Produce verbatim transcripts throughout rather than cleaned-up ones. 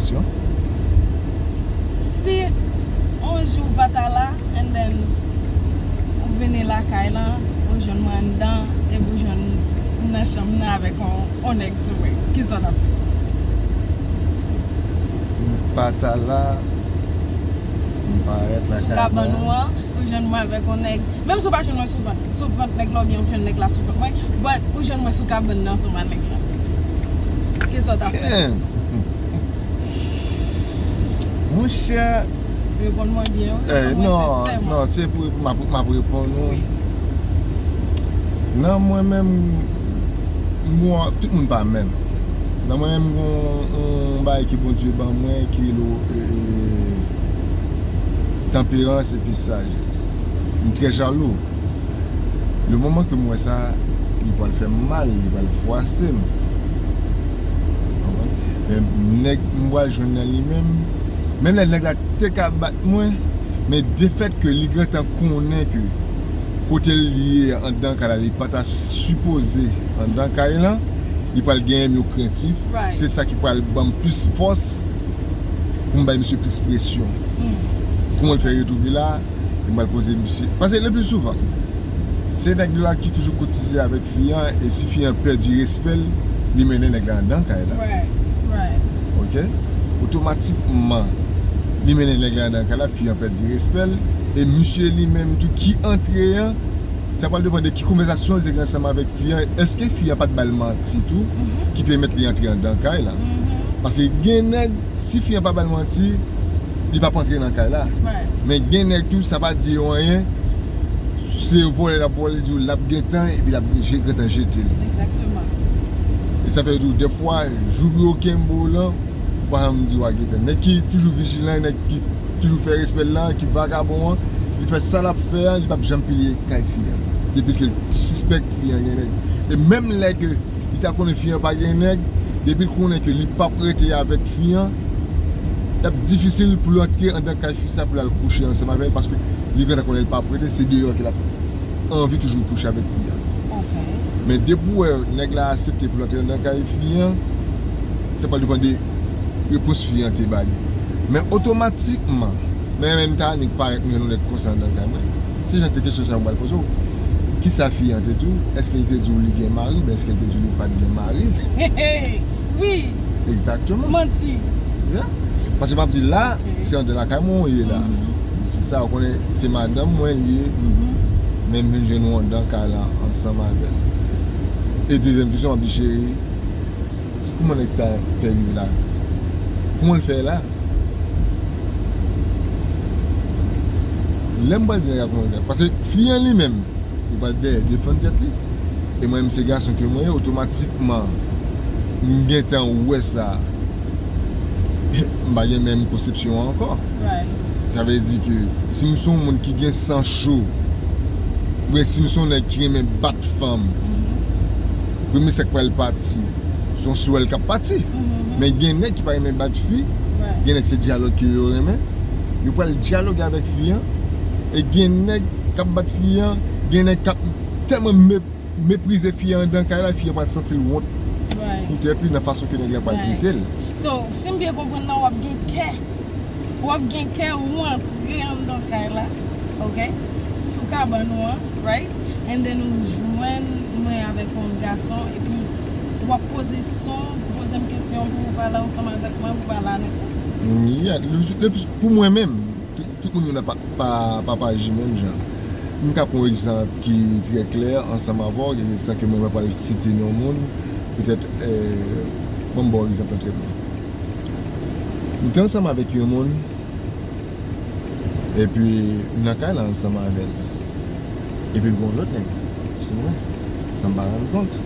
Si yon jou w pa ta la, and then ou vini lakay lan, ou jwenn mwen anndan, epi ou jwenn m nan chanm nan avèk yon, yon nèg sou mwen, kisa w t ap fè? M pa ta la, m parèt lakay mwen. Sou kabann ou an, ou jwenn mwen avèk yon nèg. Menm si w pa jwenn mwen sou vant, sou vant nèg la oubyen ou jwenn nèg la sou vant mwen, but ou jwenn mwen sou kabann nan ansanm ak nèg la. Kisa w t ap fè? Damn! Monchè. Reponn mwen byen, wi. Eh, reponn mwen non, sensèman. Non, se pou m ap, m ap reponn ou. Wi. Nan mwen menm, m gon, tout moun pa menm. Nan mwen menm, m gon yon bagay ke Bondye ban mwen, ki rele, eh, tanperans epi sajès. M trè jalou. Le moman ke m wè sa, li pral fè m mal, li pral fwase m. Konprann? Men nèg m pral jwenn nan li menm, menm lè nèg la te ka bat mwen, men defèt ke li gentan konnen ke kote l ye anndan kay la, li pa ta sipoze anndan kay lan, li pral genyen m yon krentif. Right. Se sa ki pral ban m plis fòs pou m bay misye plis presyon. Mm. Kouman l fè retwouve la? E m pral poze misye. Paske le pli souvan, se nèg la ki toujou koutize avèk fi an, e si fi an pèdi respè l, li mennen nèg la anndan kay la. Right, right. Oke? Otomatikman, li mennen nèg la anndan kay la, fi an pèdi respè l, e misye li menm tou ki antre an, sa pral depann de ki konvèsasyon li te gen ansanm avèk fi an. Èske fi an pa t ba l manti tou, mhm, ki pèmèt li antre anndan kay la? Mhm. Paske gen nèg, si fi an pa ba l manti, li p ap antre nan kay la. Right. Men gen nèg tou, sa pa di yo anyen. Se vòlè l ap vòlè, di w l ap gentan, epi l ap je-, gentan jete l. Exactement. E sa fè yo di w, dèfwa, jou pou yo kenbe w lan, ou pa janm di w a gentan. Nèg ki toujou vijilan, nèg ki toujou fè respè l lan, ki vagabon an, li fè sa l ap fè a, li p ap janm peye kay fi an. Depi ke l sispèk fi an gen nèg. E menm lè ke li ta konnen fi an pa gen nèg, depi l konnen ke li p ap rete avèk fi an, l ap difisil pou l antre anndan kay fi sa pou l al kouche ansanm avè l, paske li gentan konnen l p ap rete, se deyò ke l ap anvi toujou kouche avèk fi an. Ok. Men depi w wè nèg la aksepte pou l antre anndan kay fi an, sa pral depann de repons fi an te ba li. Men otomatikman, men menm ta annik parèt m jwenn yon nèg konsa anndan kay mwen. Se jan de kesyon sa yo m pral poze w. Kisa fi an te di w? Èske li te di w li gen mari oubyen èske li te di w li pa t gen mari? Wi. Egzakteman. Manti. Yeah. Paske m ap di la, ok, se anndan lakay mwen ou ye la. Mhm. Fi sa, ou konnen, se madanm mwen li ye. Mhm. Men m vin jwenn ou anndan kay la ansanm avè l. E dezyèm kesyon, m ap di, cheri, kouman nèg sa fè rive la? Kouman l fè la? Lè m pral di nèg la kouman l fè. Paske fi an li menm, li pral dèyè defann tèt li. E mwen menm se gason ke mwen ye, otomatikman, m gentan wè sa. M pa gen menm konsepsyon an ankò. Right. Sa vle di ke si m se yon moun ki gen san cho, oubyen si m se yon nèg ki renmen bat fanm, mhm, premye sa k pral pati, se yon swèl k ap pati. Mhm. Men gen nèg ki pa renmen bat fi, right, gen nèg se dyalòg ke yo renmen. Yo pral dyaloge avèk fi an, e gen nèg k ap bat fi an, gen nèg k ap tèlman me-, meprize fi an anndan kay la, fi an pral santi l wont, right, pou tèt li nan fason ke nèg la pral, right, trete l. So, si m byen konprann la, w ap gen kè, w ap gen kè ou antre anndan kay la, ok, sou kabann ou an, right? And then ou jwenn mwen avèk yon gason, epi w ap poze son, ou poze m kesyon pou w pale ansanm avèk mwen, pou w pale avèk mwen. Mm, yeah, le, le, pou mwen menm, tout, tout moun yo nan pa, pa, pa, pa aji menm jan. M ka pran yon egzanp ki trè klè ansanm avè w, san ke mwen, mwen pral site non moun, petèt, eh, ban m ba w egzanp lan trè byen. M te ansanm avèk yon moun, epi m nan kay la ansanm avè l. Epi l gen yon lòt nèg sou mwen, san m pa rann kont.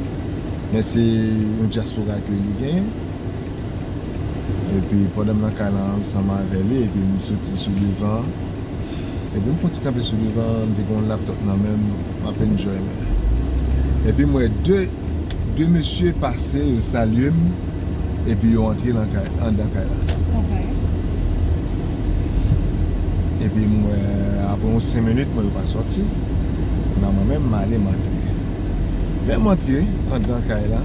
Men se yon dyaspora ke li genyen. Epi pandan m nan kay la ansanm avè li, epi m soti sou devan, epi m fè yon ti kanpe sou devan, m te gen yon laptop nan men m, m ap enjoy mwen. Epi m wè de, de mesye pase, yo salye m, epi yo antre nan kay, anndan kay la. Ok. Epi m wè, apre yon senk minit, m wè yo pa sòti. Kounye a mwen menm, m ale, m antre. Lè m antre anndan kay la,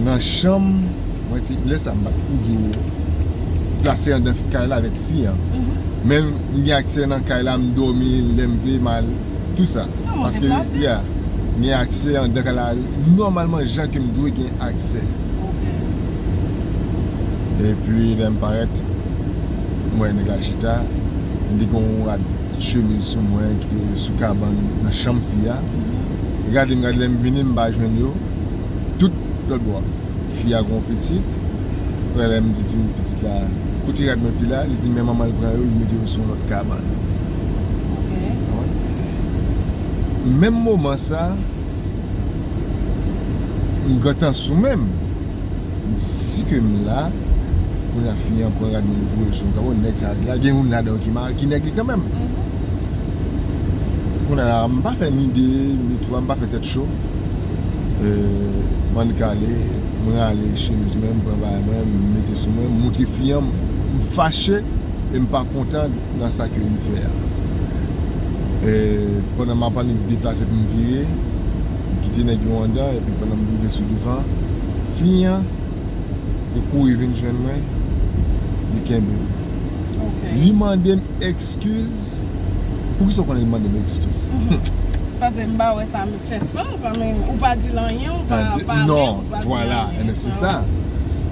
nan chanm Mwen te, lè sa m pa t pou di w plase anndan kay la avèk fi an. Men m gen aksè nan kay la, m dòmi lè m vle, m al, tout sa. Paske, yeah, m gen aksè anndan kay la nòmalman jan ke m dwe gen aksè. Epi lè m parèt, m wè nèg la chita, m te gen yon rad chemiz sou mwen ki te sou kabann nan chanm fi a. Gade m, gade lè m vini, m pa jwenn yo. Tout lòt bò. Fi a gon pitit. Prè lè m di ti pitit la, kote rad mwen te la, li di men manman l pran yo, li mete yo sou yon lòt kabann. Menm moman sa, m gentan sou men m. M di si ke m la, kounye a fi an pran rad mwen, li voye l sou yon kabann, nèg sa la, gen youn ladan yo ki mare, ki nèg li kanmenm. Kounye a la, m pa fè ni de, ni twa, m pa fè tèt cho. M annik ale, m rale chemiz mwen, m pran bagay mwen, m mete sou mwen, m montre fi an, m fache e m pa kontan nan sa ke li fè a. E pandan m ap annik deplase pou m vire, m kite nèg yo anndan, epi pandan m rive sou douvan, fi an, li kouri vin jwenn mwen, li kenbe m. Li mande m eskiz. Poukisa w konnen li mande m eskiz? Paske m pa wè sa fè sans, I mean, ou pa di l anyen, ou pa pale, ou pa di anyen. Non, vwala, enben se sa.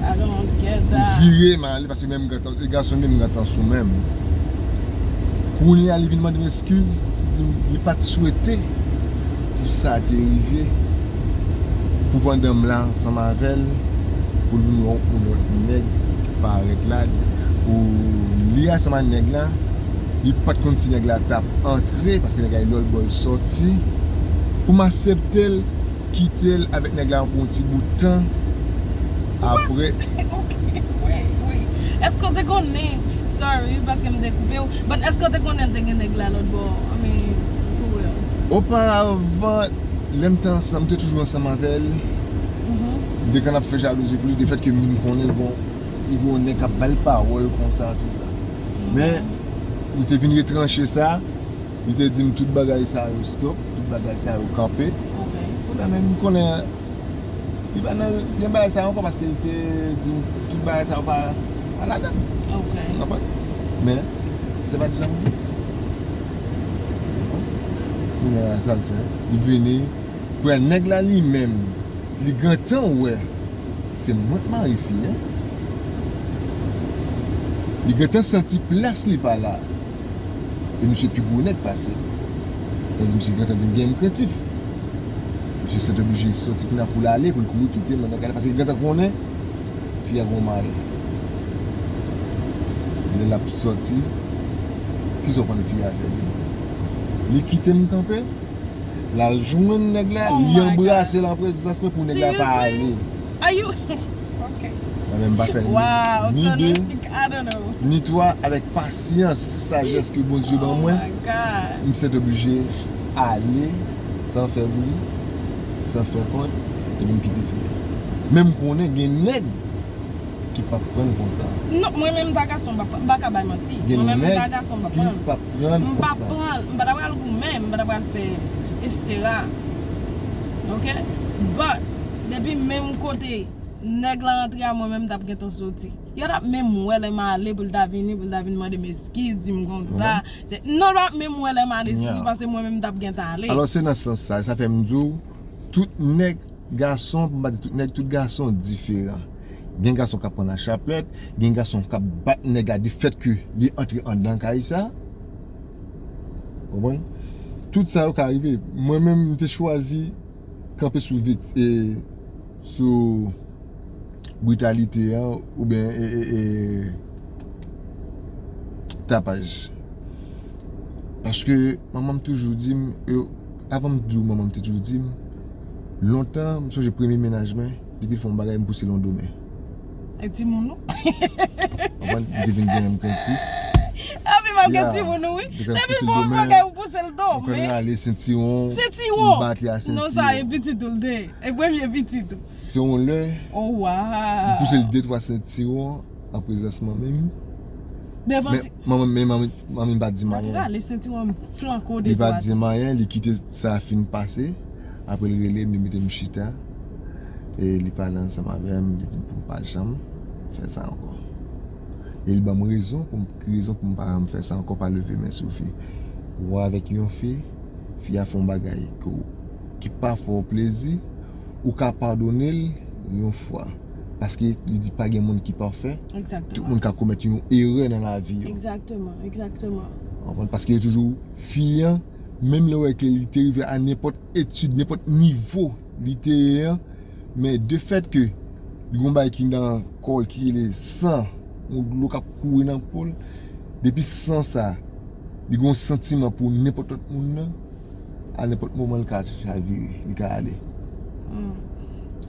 I don't get that. M vire, m ale, paske menm gason, gason li menm gentan sou men m. Kounye a, li vin mande m eskiz, li di m li pa t swete pou sa te rive, pou pandan m la ansanm avè l, pou l vin wè yon lòt nèg parèt la, pou li ansanm ak nèg la, li pa t konn si nèg la t ap antre, paske nèg la e lòt bò l sòti, pou m aksepte l, kite l avèk nèg la pou yon ti bout tan. Apre. Ok, wait, wait. Èske w te konnen, sorry, paske m te koupe w, but èske w te konnen l te gen nèg la lòt bò? I mean, for real. Oparavan, lè m te ansanm, m te toujou ansanm avè l. M te konn ap fè jalouzi pou li, de fèt ke m vin konnen l gon, li gon nèg k ap ba l pawòl konsa, tou sa. Men, m te vin retranche sa, li te di m tout bagay sa yo stop, tout bagay sa yo kanpe. Kounye a menm m konnen li pa nan, gen bagay sa yo ankò, paske li te di m tout bagay sa yo pa, pa ladan l. Ou konprann? Men, se pa t janm vre. Kounye a sa l fè, li vini, kounye a nèg la li menm, li gentan wè se mwen k mare fi an. Li gentan santi plas li pa la. E misye pi gwo nèg pase m. Sa vle di misye gentan vin gen m krentif. Misye sètoblije sòti kounye a pou l ale, pou l kouri kite m nan kay la, paske li gentan konnen fi a gon mari. Lè l ap sòti, kisa w panse fi a fè li? Li kite m kanpe, l al jwenn nèg la, li anbrase l an prezans mwen pou nèg la pa ale. Are you? Ok. Mwen menm m pa fè ni, ni de, ni twa, avèk pasyans, sajès ke Bondye ban mwen, m sètoblije ale san fè bri, san fè kont, epi m kite fi a. Men m konnen gen nèg ki p ap pran l konsa. Non, mwen menm m ta gason, m pa, m pa ka bay manti. Mwen menm m ta gason, m pa pran l. M pa pran l, m pa ta pral goumen, m pa ta pral fè, et cetera. Ok? But, depi menm kote nèg la rantre a, mwen menm m t ap gentan soti. Yo t ap menm wè lè m ale pou l ta vini, pou l ta vin mande m eskiz, di m konsa. Se, non, l ap menm wè lè m ale sitou, paske mwen menm m t ap gentan ale. Alò, se nan sans sa, sa fè m di w, tout nèg, gason, pou m pa di tout nèg, tout gason diferan. Gen gason k ap pran nan chaplèt, gen gason k ap bat nèg la de fèt ke li antre anndan kay sa. Ou konprann? Tout sa yo ka rive. Mwen menm, m te chwazi kanpe sou vit-, e, sou britalite an, oubyen, e, e, e, tapaj. Paske manman m toujou di m, e, avan m di w, manman m te toujou di m, lontan, m sonje premye mennaj mwen, depi l fè yon bagay, m pouse l yon do men. E timoun ou? Konprann? M te vin gen m krentif. Epi m ap gen timoun ou, wi. Depi l fè yon bagay, ou pouse l do men. M konn rale sentiwon, m bat li a senti. Non, sa e pitit ou l te ye. E premye pitit ou. Se yon lè, m pouse l de twa sentiwon an prezans manmi m. Men manmi, men manmi, manmi m pa di m anyen. Li pa di m anyen, li kite sa fin pase. Apre l rele m, li mete m chita. E li pale ansanm avè m, li di m pou m pa janm fè sa ankò. E li ban m rezon pou m, ki rezon pou m pa janm fè sa ankò, pa leve men sou fi. Ou avèk yon fi, fi a fè yon bagay ke w, ki pa fè w plezi, ou ka padone l yon fwa. Paske li di pa gen moun ki pafè, tout Egzakteman. Moun ka komèt yon erè nan lavi yo. Egzakteman, egzakteman. Ou konprann? Paske yo toujou, fi an, menm lè w wè ke li te rive a nenpòt etid, nenpòt nivo li te ye an, men de fèt ke li gon bagay ki nan kò l ki rele san, yon dlo k ap kouri nan po l, depi san sa, li gon santiman pou nenpòt lòt moun nan, a nenpòt moman li ka chavire, li ka ale. Mm.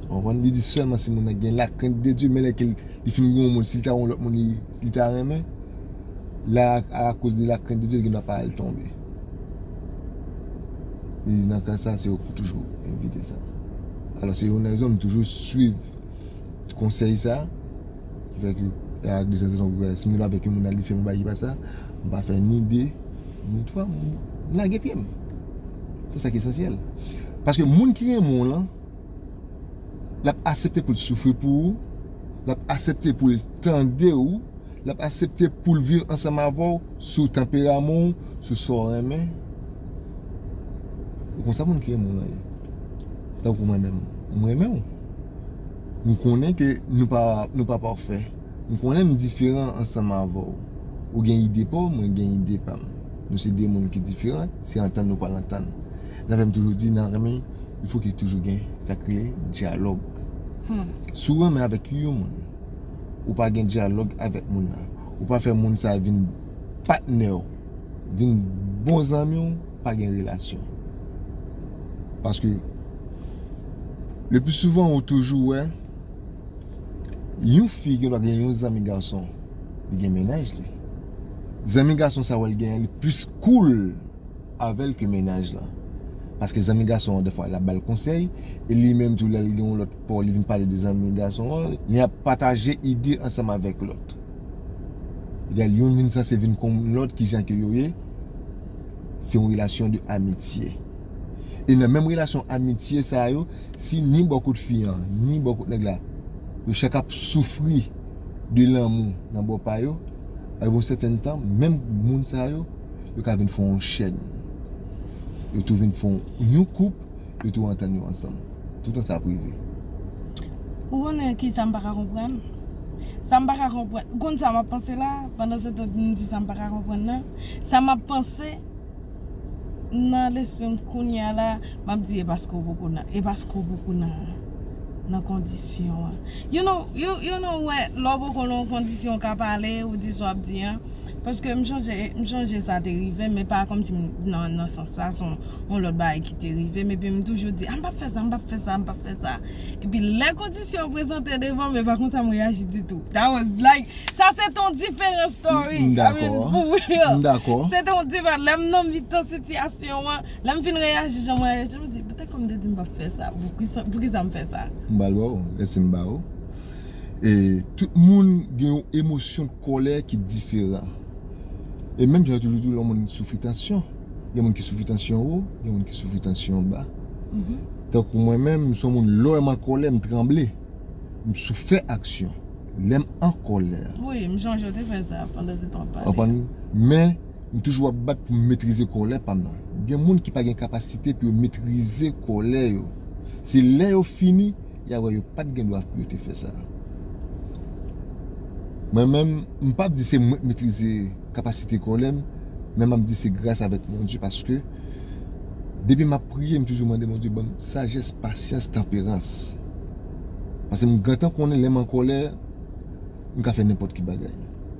Ou konprann? Li di sèlman si moun nan gen lakrent de Dye, men lè ke li fin gen yon moun, si li ta yon lòt moun, li, li ta renmen, la, akoz de lakrent de Dye, li gen dwa pa al tonbe. Li di nan ka sa, se yo pou toujou evite sa. Alò, se youn nan rezon m toujou swiv konsèy sa. Ki fè ke, la, de tan zan tan, si m gen avèk yon moun, li fè m yon bagay ki pa sa, m pa fè ni de, ni twa, m lage pye m. Se sa ki esansyèl. Paske moun ki renmen w lan, l ap aksepte pou l soufri pou ou, l ap aksepte pou l tande w, l ap aksepte pou l viv ansanm avè w sou tanperaman w, sou sa w renmen. E konsa moun ki renmen w lan ye. Tankou mwen menm, m renmen w. M konnen ke nou pa, nou pa pafè. M konnen m diferan ansanm avè w. Ou gen ide pa w, mwen gen ide pa m. Nou se de moun ki diferan, se antann nou pral antann. Sa fè m toujou di nan renmen, il faut que toujou gen sa k rele dyalòg. Hmm. Si w renmen avèk yon moun, ou pa gen dyalòg avèk moun nan, ou pa fè moun sa vin patnè w, vin bon zanmi w, pa gen relasyon. Paske le pli souvan ou toujou wè yon fi gen dwa gen yon zanmi gason, li gen mennaj li. Zanmi gason sa wè l genyen, li plis cool avè l ke mennaj lan. Paske zanmi gason an, defwa, l ap ba l konsèy, e li menm tou, lè l gen yon lòt pa, li vin pale de zanmi gason an, li ap pataje ide ansanm avèk lòt. Egal, youn vin sanse vin konn lòt kijan ke yo ye, se yon relasyon de amitye. E nan menm relasyon amitye sa yo, si ni bò kot fi an, ni bò kot nèg la, yo chak ap soufri de lanmou nan bò pa yo, arive yon sèten tan, menm moun sa yo, yo ka vin fè yon chèn. Yo tou vin fè yon, yon koup, yo tou antann yo ansanm. Toutan sa ap rive. Ou konnen ki sa m pa ka konprann? Sa m pa ka konprann. Ou konn sa m ap panse la? Pandan se tan m di sa m pa ka konprann nan, sa m ap panse nan lespri m kounye a la, m ap di, e paske w poko nan, e paske w poko nan, nan kondisyon an. You know, you, you know, wè, lè w poko nan yon kondisyon w ka pale, ou di sa w ap di an. Paske m chonje, m chonje sa te rive m, men pa kòmsi m nan, nan sans sa, se yon, yon lòt bagay ki te rive m, epi m toujou di, a, m p ap fè sa, m p ap fè sa, m p ap fè sa. Epi lè kondisyon an prezante devan m, e pa konsa m reyaji ditou. That was like, sa se t yon diferan story. M dakò. I mean, pou real. M dakò. Se t yon diferan. Lè m nan mitan sitiyasyon an, lè m fin reyaji jan m reyaji, m di, poutèt kòm m te di m p ap fè sa, poukisa, poukisa m fè sa? M ba l ba w, lèse m ba w. E tout moun gen yon emosyon kòlè ki diferan. E menm jan yo toujou di, lè yon moun soufri tansyon, gen moun ki soufri tansyon wo, gen moun ki soufri tansyon ba. Mhm. Tankou mwen menm, m se yon moun, lè w wè m an kòlè, m tranble. M sou fè aksyon. Lè m an kòlè. Wi, m sonje w te fè sa pandan se tan w ap pale. Konprann? Men, m toujou ap bat pou m metrize kòlè pa m nan. Gen moun ki pa gen kapasite pou yo metrize kòlè yo. Se lè yo fini, y a wè yo pa t gen dwa pou yo te fè sa. Mwen menm, m p ap di se mwen k metrize kapasite kòlè m, men m ap di se gras avèk Bondye, paske depi m ap priye, m toujou mande Bondye ban m sajès, pasyans, tanperans. Paske m gentan konnen lè m an kòlè, m ka fè nenpòt ki bagay.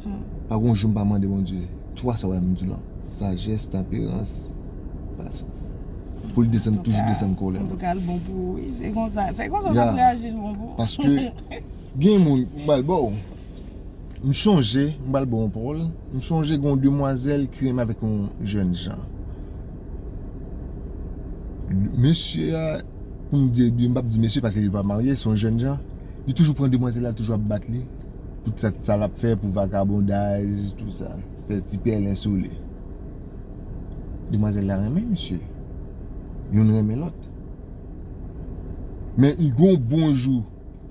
Hmm. Pa gen yon jou m pa mande Bondye twa sa w wè m di w lan. Sajès, tanperans, pasyans. Pou l desann, toujou desann kòlè m. Antouka, l bon pou ou, wi. Se konsa, se konsa w Ya. t ap reyaji, l bon pou ou. Paske gen moun, m pral ba w. M chonje, m pral ba w yon pawòl. M chonje gen yon demwazèl ki renmen avèk yon jèn jan. Mesye a, pou m di, m p ap di mesye paske li pa marye, se yon jèn jan. Li toujou pran demwazèl la, toujou ap bat li. Pou sa, sa l ap fè, pou vagabondaj, tou sa. Fè ti pèlen sou li. Demwazèl la renmen misye. Youn renmen lòt. Men yon bon jou,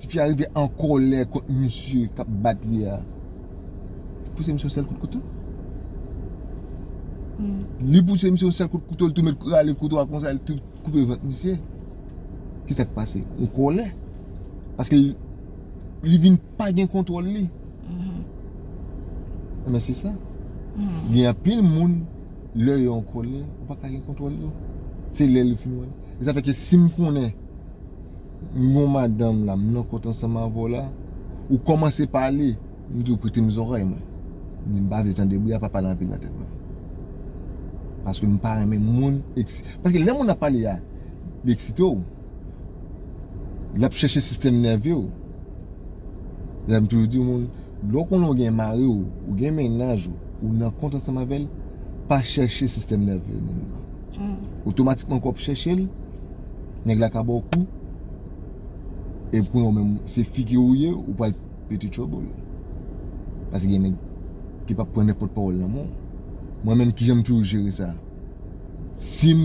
tifi a rive an kòlè kont misye k ap bat li a. Li pouse misye yon sèl kout kouto. Li pouse misye yon sèl kout kouto, li tou met rale kouto a konsa, li tou koupe vant misye. Kisa k pase? Yon kòlè. Paske li, li vin pa gen kontwòl li. Enben, se sa. Gen anpil moun, lè yo an kòlè, ou pa ka gen kontwòl yo. Se lè li fin wè. E sa fè ke si m konnen m gon madanm la, m nan kont ansanm avè w la, ou kòmanse pale, m di w prete m zòrèy mwen. M di m pa vle tande bri a, pa pale anpil nan tèt mwen. Paske m pa renmen moun eksi-, paske lè moun ap pale a, li eksite w. L ap chèche sistèm nève w. Lè m toujou di moun, lè w konnen w gen mari w, ou gen mennaj ou, ou nan kont ansanm avè l, pa chèche sistèm nève moun nan. Otomatikman, kò w ap chèche l, nèg la ka ba w kou, epi kounye a w menm, se fi ke ou ye, ou pral pete trouble. Paske gen nèg ki p ap pran nenpòt pawòl nan men w. Mwen menm, kijan m toujou jere sa? Si m,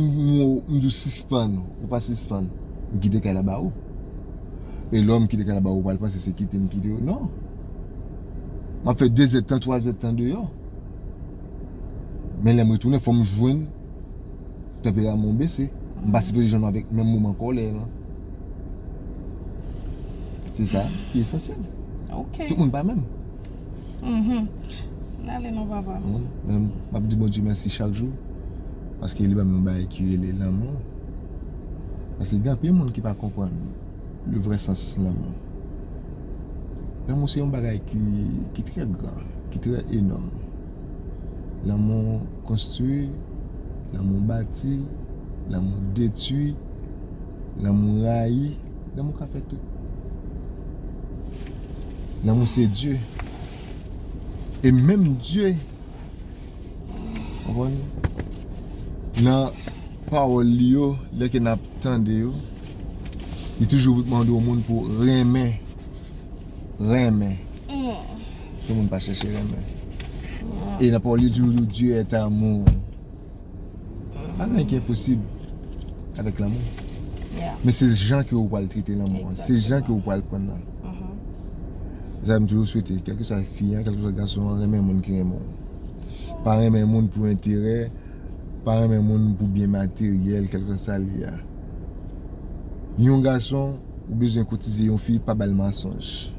m di w sispann, ou pa sispann, m kite kay la ba ou. E lè m kite kay la ba ou, ou pral panse se kite m kite w. Non. M ap fè de zèdtan, twa zèdtan deyò. Men lè m retounen, fò m jwenn tanperaman w bese. M pa sipoze jwenn w avèk menm moman kòlè lan. Se sa ki esansyèl. Ok. Tout moun pa menm. Mhm. N ale non, papa. Wi, men m ap di Bondye mèsi chak jou, paske li ban m yon bagay ki rele lanmou. Paske gen anpil moun ki pa konprann le vrè sans lanmou. Lanmou se yon bagay ki, ki trè gran, ki trè enòm. Lanmou konstwi, lanmou bati, lanmou detwi, lanmou rayi, lanmou ka fè tout. Lanmou se Dye. E menm Dye, konprann? Nan pawòl li yo, lè ke n ap tande yo, li toujou mande yon moun pou renmen. Renmen. Tout moun pa chèche renmen. E nan pawòl li toujou di Dieu est amour. Pa gen anyen ki enposib avèk lanmou. Men se jan ke ou pral trete lanmou an, se jan ke ou pral pran nan. Sa m toujou swete, kèlkeswa fi an, kèlkeswa gason an, renmen moun ki renmen w. Pa renmen moun pou enterè, pa renmen moun pou byen materyèl, kèlkeswa sa l ye a. Yon gason, ou bezwen koutize yon fi, pa ba l mansonj.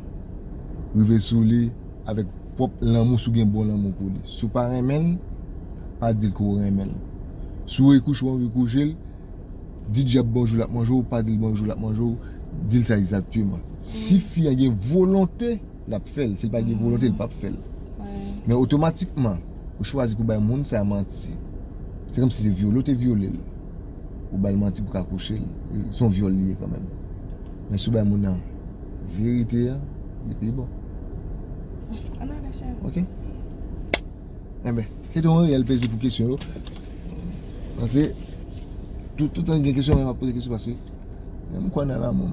Rive sou li avèk pwòp lanmou, si w gen bon lanmou pou li. Si w pa renmen l, pa di l ke w renmen l. Si w rekouche w anvi kouche l, di dyab bonjou, l ap manje w, pa di l bonjou, l ap manje w, di l sa egzakteman. Si fi an gen volonte, l ap fè l. Si l pa gen volonte, l p ap fè l. Men otomatikman, ou chwazi pou bay moun sa a manti. Se kòmsi se vyole w te vyole l. Ou ba l manti pou ka kouche l. Se yon vyòl li ye kanmenm. Men si w bay moun nan verite a, li pi bon. Ok? Enben, se te yon reyèl plezi pou kesyon yo. Paske, tout, tout tan gen kesyon, men m ap poze kesyon paske men m kwè nan lanmou.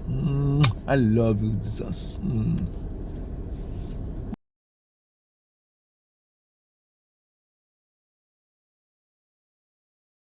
Mm, I love you, Jesus. Mm.